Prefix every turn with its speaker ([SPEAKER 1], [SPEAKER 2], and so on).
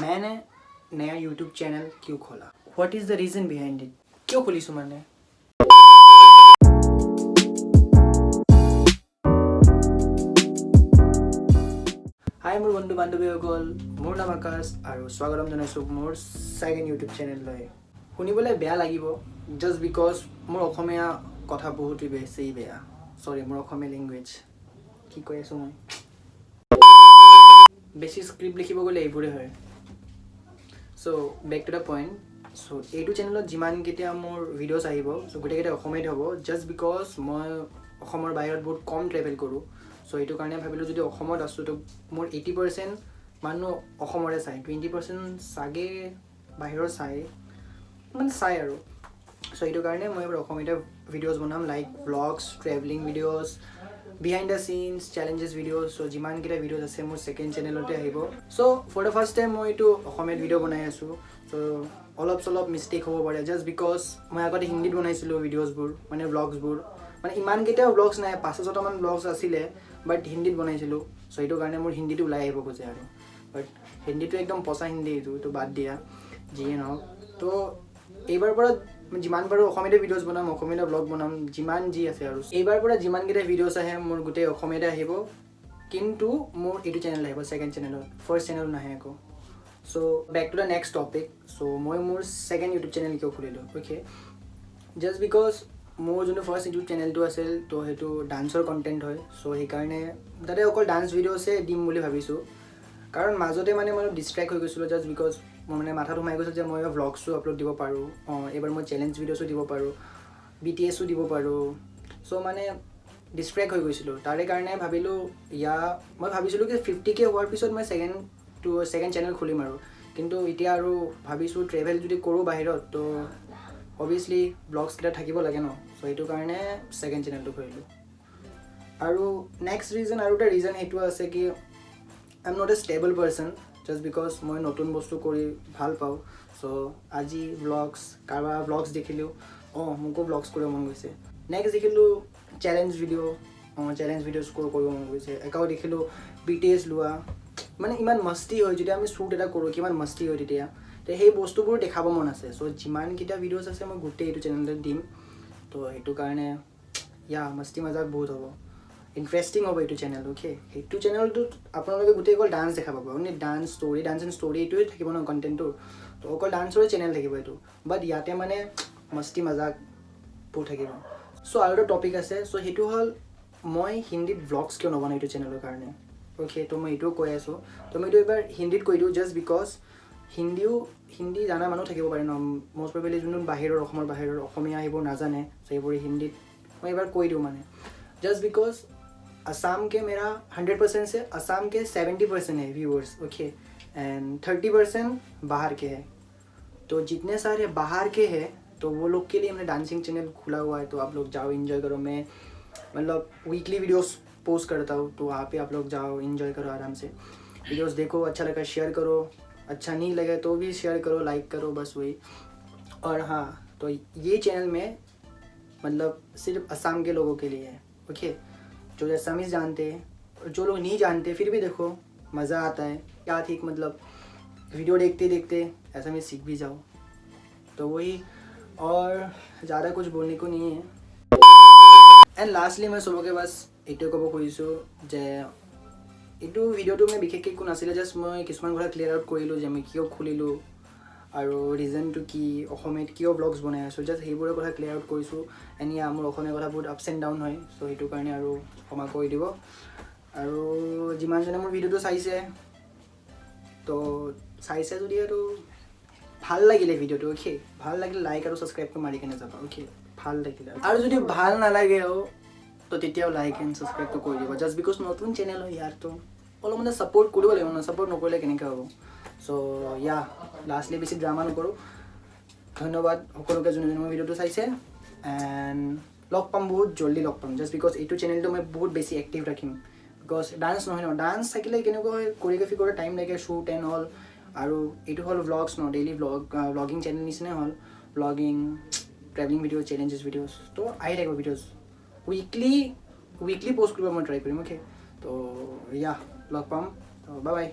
[SPEAKER 1] मैंने नया YouTube channel क्यों खोला? What is the reason behind it? কিয় খুলিছোঁ মানে? হাই মোৰ বন্ধু বান্ধৱীসকল, মোৰ নাম আকাশ আৰু স্বাগতম জনাইছোঁ মোৰ ছেকেণ্ড ইউটিউব চেনেললৈ। শুনিবলৈ বেয়া লাগিব, জাষ্ট because মোৰ অসমীয়া কথা বহুত বেছি বেয়া। চৰি, মোৰ অসমীয়া লেংগুৱেজ, কি কৈ আছোঁ মই, বেছি স্ক্ৰিপ্ট লিখিব গ'লে এইবোৰে হয়। So back to the point. So এইটো চেনেলত যিমানকেইটা মোৰ ভিডিঅ'ছ আহিব, চ' গোটেইকেইটা অসমীয়াত হ'ব, জাষ্ট because মই অসমৰ বাহিৰত বহুত কম ট্ৰেভেল কৰোঁ। চ' সেইটো কাৰণে ভাবিলোঁ, যদি অসমত আছোঁ, তো মোৰ 80% মানুহ অসমৰে চায়, 20% চাগে বাহিৰৰ চায়, মানে চায় আৰু। চ' সেইটো কাৰণে মই এবাৰ অসমীয়াতে ভিডিঅ'জ বনাম, like vlogs, travelling videos, behind the scenes, challenges videos. So যিমানকেইটা ভিডিঅ'জ আছে, মোৰ ছেকেণ্ড চেনেলতে আহিব। So for the first time মই এইটো অসমীয়াত ভিডিঅ' বনাই আছোঁ। চ' অলপ চলপ মিষ্টেক হ'ব পাৰে, জাষ্ট because মই আগতে হিন্দীত বনাইছিলোঁ ভিডিঅ'জবোৰ, মানে ভ্লগছবোৰ। মানে ইমানকেইটাও ভ্লগছ নাই, পাঁচ ছটামান ভ্লগছ আছিলে, বাট হিন্দীত বনাইছিলোঁ। চ' সেইটো কাৰণে মোৰ হিন্দীটো ওলাই আহিব খোজে আৰু। বাট হিন্দীটো একদম পচা হিন্দী, এইটো বাদ দিয়া, যিয়ে নহওক। তো এইবাৰ পৰা যিমান পাৰোঁ অসমীয়াতে ভিডিঅ'জ বনাম, অসমীয়াতে ব্লগ বনাম, যিমান যি আছে। আৰু এইবাৰ পৰা যিমানকেইটা ভিডিঅ'জ আহে, মোৰ গোটেই অসমীয়াতে আহিব, কিন্তু মোৰ এইটো চেনেল আহিব ছেকেণ্ড চেনেলত, ফাৰ্ষ্ট চেনেল নাহে আকৌ। So back to the next topic. So মই মোৰ ছেকেণ্ড ইউটিউব চেনেল কিয় খুলিলোঁ? অ'কে, জাষ্ট because মোৰ যোনটো ফাৰ্ষ্ট ইউটিউব চেনেলটো আছিল, তো সেইটো ডান্সৰ কণ্টেণ্ট হয়। চ' সেইকাৰণে তাতে অকল ডান্স ভিডিঅ'ছে দিম বুলি ভাবিছোঁ, কাৰণ মাজতে মানে মই অলপ ডিষ্ট্ৰেক্ট হৈ গৈছিলোঁ, জাষ্ট because মোৰ মানে মাথাত সোমাই গৈছিল যে মই ভ্লগছো আপলোড দিব পাৰোঁ, অঁ, এইবাৰ মই চেলেঞ্জ ভিডিঅ'ছো দিব পাৰোঁ, বিটিএছো দিব পাৰোঁ। চ' মানে ডিষ্ট্ৰেক্ট হৈ গৈছিলোঁ। তাৰে কাৰণে ভাবিলোঁ, ইয়া, মই ভাবিছিলোঁ কি 50K হোৱাৰ পিছত মই ছেকেণ্ড চেনেল খুলিম আৰু। কিন্তু এতিয়া আৰু ভাবিছোঁ, ট্ৰেভেল যদি কৰোঁ বাহিৰত, তো অভিয়াছলি ব্লগছকেইটা থাকিব লাগে ন। চ' সেইটো কাৰণে ছেকেণ্ড চেনেলটো খুলিলোঁ। আৰু নেক্সট ৰিজন, আৰু এটা ৰিজন সেইটো আছে কি I am not a stable person, just because মই নতুন বস্তু কৰি ভাল পাওঁ। চ' আজি ভ্লগছ, কাৰোবাৰ ভ্লগছ দেখিলোঁ, অঁ, মোকো ভ্লগছ কৰিব মন গৈছে। নেক্সট দেখিলোঁ চেলেঞ্জ ভিডিঅ', অঁ, চেলেঞ্জ ভিডিঅ'ছ কৰিব মন গৈছে। একাও দেখিলোঁ বিটিএছ লোৱা, মানে ইমান মস্তি হয়, যেতিয়া আমি শ্বুট এটা কৰোঁ, কিমান মস্তি হয় তেতিয়া। তো সেই বস্তুবোৰ দেখাব মন আছে। চ' যিমানকেইটা ভিডিঅ'ছ আছে, মই গোটেই এইটো চেনেলতে দিম। তো সেইটো কাৰণে ইয়া, মস্তি মজাক বহুত হ'ব, ইণ্টাৰেষ্টিং হ'ব এইটো চেনেল। অ'কে, সেইটো চেনেলটোত আপোনালোকে গোটেই অকল ডান্স দেখা পাব, only dance, story, dance and story, এইটোৱে থাকিব ন কণ্টেণ্টটো। তো অকল ডান্সৰে চেনেল থাকিব এইটো, বাট ইয়াতে মানে মস্তি মজাক বহুত থাকিব। চ' আৰু এটা টপিক আছে। চ' সেইটো হ'ল মই হিন্দীত ভ্লগছ কিয় নবনাওঁ এইটো চেনেলৰ কাৰণে। অ'কে, তো মই এইটোও কৈ আছোঁ। তো মই এইটো এবাৰ হিন্দীত কৈ দিওঁ, জাষ্ট because হিন্দী জানা মানুহ থাকিব পাৰে ন। মষ্ট প্ৰবেবলি যোনটো বাহিৰৰ, অসমৰ বাহিৰৰ, অসমীয়া সেইবোৰ নাজানে। চ' সেইবোৰ হিন্দীত মই এবাৰ কৈ দিওঁ। মানে जस्ट because Assam के मेरा 100% से असम के 70% है व्यूअर्स, ओके, एंड 30% बाहर के है। तो जितने सारे बाहर के हैं, तो वो लोग के लिए हमने डांसिंग चैनल खुला हुआ है। तो आप लोग जाओ, इन्जॉय करो। मैं मतलब वीकली वीडियोस पोस्ट करता हूँ, तो वहाँ पे आप लोग जाओ, इन्जॉय करो, आराम से वीडियोस देखो। अच्छा लगा, शेयर करो, अच्छा नहीं लगा तो भी शेयर करो, लाइक करो, बस वही। और हाँ, तो ये चैनल में मतलब सिर्फ असम के लोगों के लिए है, ओके, जो असमीज जानते हैं और जो लोग नहीं जानते, फिर भी देखो, मज़ा आता है। क्या ठीक, मतलब वीडियो देखते देखते ऐसा में सीख भी जाओ। तो वही, और ज़्यादा कुछ बोलने को नहीं है। এণ্ড লাষ্টলি মই চবকে বাছ এইটোৱে ক'ব খুজিছোঁ যে এইটো ভিডিঅ'টো মানে বিশেষকৈ একো নাছিলে, জাষ্ট মই কিছুমান কথা ক্লিয়াৰ আউট কৰিলোঁ যে মই কিয় খুলিলোঁ আৰু ৰিজনটো কি, অসমীয়াত কিয় ব্লগছ বনাই আছোঁ, জাষ্ট সেইবোৰৰ কথা ক্লিয়াৰ আউট কৰিছোঁ। এণ্ড ইয়া, মোৰ অসমীয়া কথা বহুত আপছ এণ্ড ডাউন হয়, চ' সেইটো কাৰণে আৰু ক্ষমা কৰি দিব। আৰু যিমানজনে মোৰ ভিডিঅ'টো চাইছে, তো চাইছে যদি আৰু ভাল লাগিলে ভিডিঅ'টো, অ'কে, ভাল লাগিলে লাইক আৰু ছাবস্ক্ৰাইবটো মাৰি কেনে যাবা, অ'কে। ভাল লাগিলে আৰু যদি ভাল নালাগেও, তো তেতিয়াও লাইক এণ্ড ছাবস্ক্ৰাইবটো কৰি দিব, জাষ্ট because নতুন চেনেল হয় ইয়াৰতো অলপ মানে ছাপৰ্ট কৰিব লাগিব ন, ছাপৰ্ট নকৰিলে কেনেকৈ হ'ব? চ' ইয়া, লাষ্টলি বেছি ড্ৰামা নকৰোঁ। ধন্যবাদ সকলোকে যোনে যোনে মোৰ ভিডিঅ'টো চাইছে। এণ্ড লগ পাম, বহুত জল্দি লগ পাম, জাষ্ট because এইটো চেনেলটো মই বহুত বেছি এক্টিভ ৰাখিম, because dance নহয় ন। ডান্স থাকিলে কেনেকুৱা হয়, কৰিঅ'গ্ৰাফি কৰা টাইম লাগে, শ্বুট এণ্ড অল। আৰু এইটো হ'ল ভ্লগছ ন, ডেইলি ভ্লগ, ভ্লগিং চেনেল নিচিনাই হ'ল, vlogging, travelling video, challenges videos। তো আহি থাকিব ভিডিঅ'জ, উইকলি পষ্ট কৰিব মই ট্ৰাই কৰিম। অ'কে, তো ইয়া, লগ পাম। তো বাই বাই।